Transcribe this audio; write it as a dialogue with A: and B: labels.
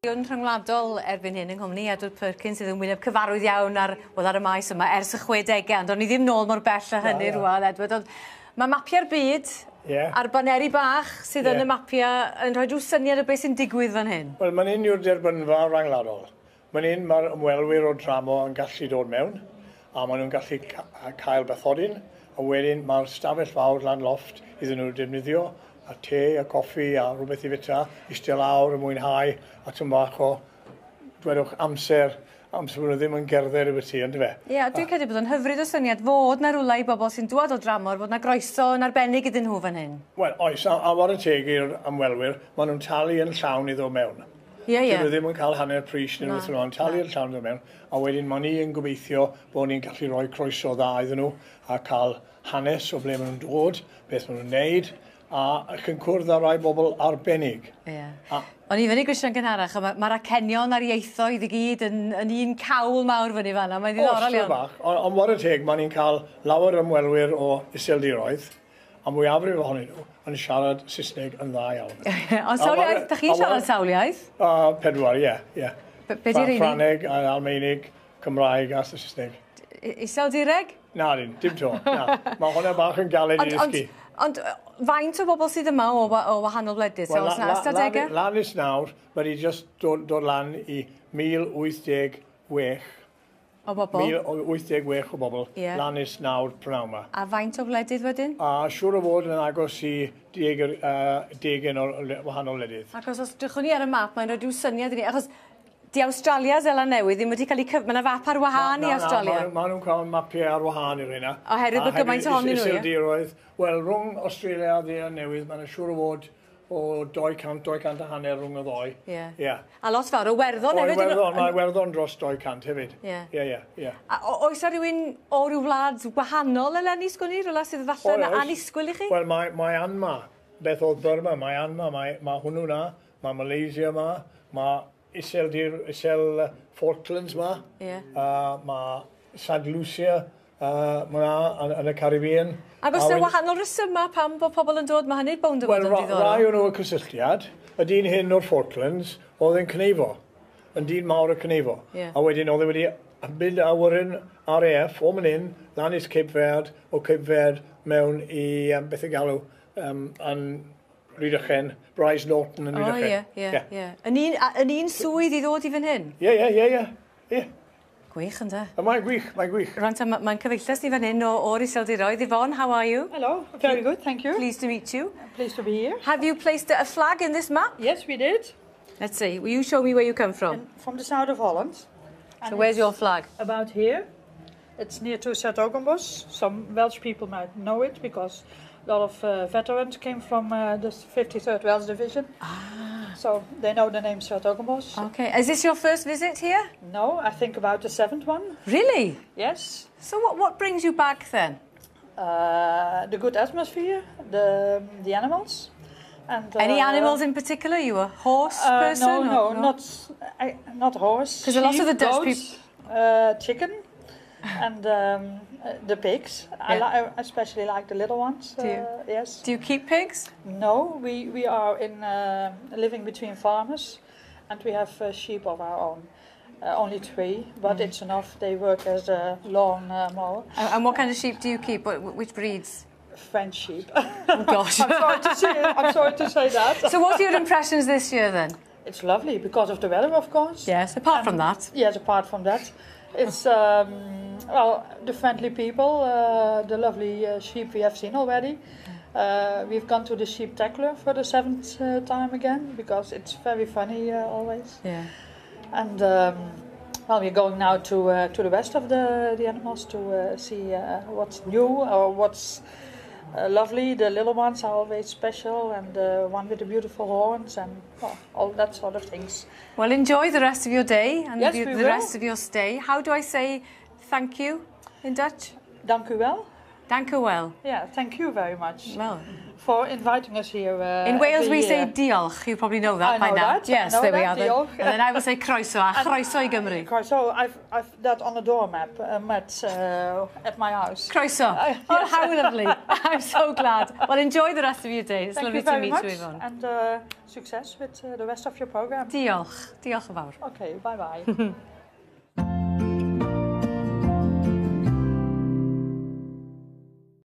A: Yn rhyngwladol erbyn hyn yng nghwmni Edward Perkins sydd yn wyneb cyfarwydd iawn ar, wel, ar y maes yma ers y 60au, ond o'n i ddim nôl mor bell â hynny rwan, Edward. Ond mae mapiau'r byd a'r baneri bach sydd yn y mapiau yn rhoi rhyw syniad o beth sy'n digwydd fan hyn.
B: Wel, man hyn yw'r derbynfa rangwladol. Man hyn mae'r ymwelwyr o dramor yn gallu dod mewn, a maen nhw'n gallu cael bathodyn, a wedyn mae'r stafell fawr lan lofft iddyn nhw defnyddio, a te a coffi a rhywbeth i fita, eistedd lawr a mwynhau, a tyn bach o, dwedwch, amser, amser bod nhw ddim yn gerdded y byti, on'd yfe?
A: Ie, yeah, dwi'n credu bod o'n hyfryd o syniad fod na rwla i bobl sy'n dŵad o dramor, fod na groeso yn arbennig iddyn nhw fan hyn.
B: Wel, oes, a whare teg i'r ymwelwyr, maen nhw'n talu yn llawn i ddod mewn.
A: Ie, ie.
B: Dyn nhw ddim yn cael hanner pris neu rhywbeth fel 'na, talu yn llawn i ddod mewn, a wedyn maen ni yn gobeithio bod ni'n gallu rhoi croeso dda iddyn nhw a cael hanes o ble maen nhw'n dod, beth maen nhw'n neud, a chi'n cwrdd â rai bobl arbennig.
A: Ie. O'n i fyny grisiau'n gynharach, a mae'r ma acenion a'r ieithoedd i gyd yn un cawl mawr fyny fan'na. Mae'n ddiddorol iawn.
B: Bach, ond whare teg, mae ni'n cael lawer ymwelwyr o Iseldiroedd, a mwyafrif ohonyn nhw yn siarad Saesneg yn dda iawn.
A: Ond sawl iaith, da chi'n siarad sawl iaith?
B: Pedwar, ie, ie.
A: Be di'r rheini?
B: Ffrangeg, Almaenig, Cymraeg a Saesneg.
A: Iseldireg?
B: Na, dim to, na. Mae hwnna bach yn galed i ddysgu.
A: Ond faint o bobl sydd yma o wahanol wledydd?
B: Wel,
A: oes 'na ystadegau?
B: Lan is nawr, mae wedi just dod lan i 1086.
A: O bobl?
B: 1086 o bobl. Lan is nawr prynawn yma.
A: A faint o wledydd wedyn?
B: A siŵr o fod yn agos i 20 o wahanol wledydd.
A: Ac os drychwn ni ar y map, mae'n rhoi rhyw syniad i ni. Achos di Awstralia, Seland Newydd ddim wedi cael ei. Mae yna fap ar wahân i Awstralia.
B: Na, ma nhw'n cael mapiau ar wahân i'r hynna.
A: Oherwydd bod gymaint ohonyn nhw, ie?
B: Iseldiroedd. Wel, rhwng Australia a Seland Newydd, mae'n siŵr o fod o 200, 200 a hanner rhwng y ddoi.
A: Ie.
B: Ie.
A: A lot fawr o Werddon
B: O,
A: hefyd.
B: Iwerddon, mae Iwerddon dros 200 hefyd.
A: Ie.
B: Ie.
A: A oes 'na rhywun o ryw wlad wahanol eleni, sgwn i, rhywle sydd falle yn
B: Oes.
A: annisgwyl i chi?
B: Wel, mae Myanmar, beth oedd Burma, Myanmar, mae hwnnw na, mae Malaysia ma, mae Iseldir, Isel Falklands ma, mae St Lucia, ma na yn y Caribbean.
A: Ac oes
B: A
A: 'na wahanol resymau pam bod pobl yn dod, mae hynny bownd o
B: Wel,
A: fod yn ddiddorol.
B: Rai o'n nhw y cysylltiad, y dyn hyn o'r Falklands, oedd yn cneifo, yn dyn mawr y cneifo. A wedyn oedd e wedi mynd awyren RAF o man hyn, lan i Cape Verde, o Cape Verde mewn i, beth y galw, yn Rhydychen, Brize Norton yn
A: O,
B: Rhydychen.
A: ie. Yn un swydd i ddod i fan hyn?
B: Ie.
A: Gwych, ynde?
B: A mae'n gwych, mae'n gwych.
A: Rwan ta, mae'n cyfeilles ni fan hyn o'r Iseldiroedd. Yvonne, how are you?
C: Hello, very good, thank you.
A: Pleased to meet you.
C: Pleased to be here.
A: Have you placed a flag in this map?
C: Yes, we did.
A: Let's see. Will you show me where you come from?
C: And from the south of Holland. And
A: So where's
C: it's
A: your flag?
C: About here. It's near to 's-Hertogenbosch. Some Welsh people might know it because a lot of veterans came from the 53rd Welsh Division. So they know the name 's-Hertogenbosch.
A: Okay. Is this your first visit here?
C: No, I think about the seventh one.
A: Really?
C: Yes.
A: So what brings you back then?
C: The good atmosphere, the animals. And,
A: Any animals in particular? You a horse person?
C: No,
A: or
C: no, not horse.
A: 'Cause a lot of
C: sheep,
A: the Dutch
C: goats, chicken, and the pigs. I especially like the little ones.
A: Do you?
C: Yes.
A: Do you keep pigs?
C: No, we are in living between farmers, and we have sheep of our own. Only 3, but it's enough. They work as a lawn mower.
A: And what kind of sheep do you keep? Which breeds?
C: French sheep.
A: Oh gosh.
C: I'm sorry to say that.
A: So what are your impressions this year then?
C: It's lovely because of the weather, of course.
A: Yes, apart from that.
C: Yes, apart from that. It's, well, the friendly people, the lovely sheep we have seen already. We've gone to the Sheeptacular for the 7th time again because it's very funny always. And we're going now to the rest of the animals to see what's new or what's lovely. The little ones are always special, and the one with the beautiful horns and all that sort of things.
A: Well, enjoy the rest of your day and
C: Yes, we
A: the
C: will.
A: rest of your stay. How do I say thank you in Dutch?
C: Dank u wel.
A: Dank u wel.
C: Yeah, thank you very much
A: Well,
C: for inviting us here.
A: In Wales
C: every
A: we say
C: year.
A: "diolch." You probably know that
C: I
A: by
C: know
A: now.
C: that, I
A: Yes,
C: know
A: there we
C: that,
A: are then.
C: diolch.
A: And then I will say croeso, a chroeso i Gymru.
C: So I've that on the doormat at my house.
A: Croeso. Oh, how lovely. I'm so glad. Well, enjoy the rest of your day. It's
C: Thank
A: lovely
C: you
A: to
C: very
A: meet
C: much
A: you, Yvonne.
C: And success with the rest of your program.
A: Diolch. Diolch yn fawr.
C: Okay, bye bye.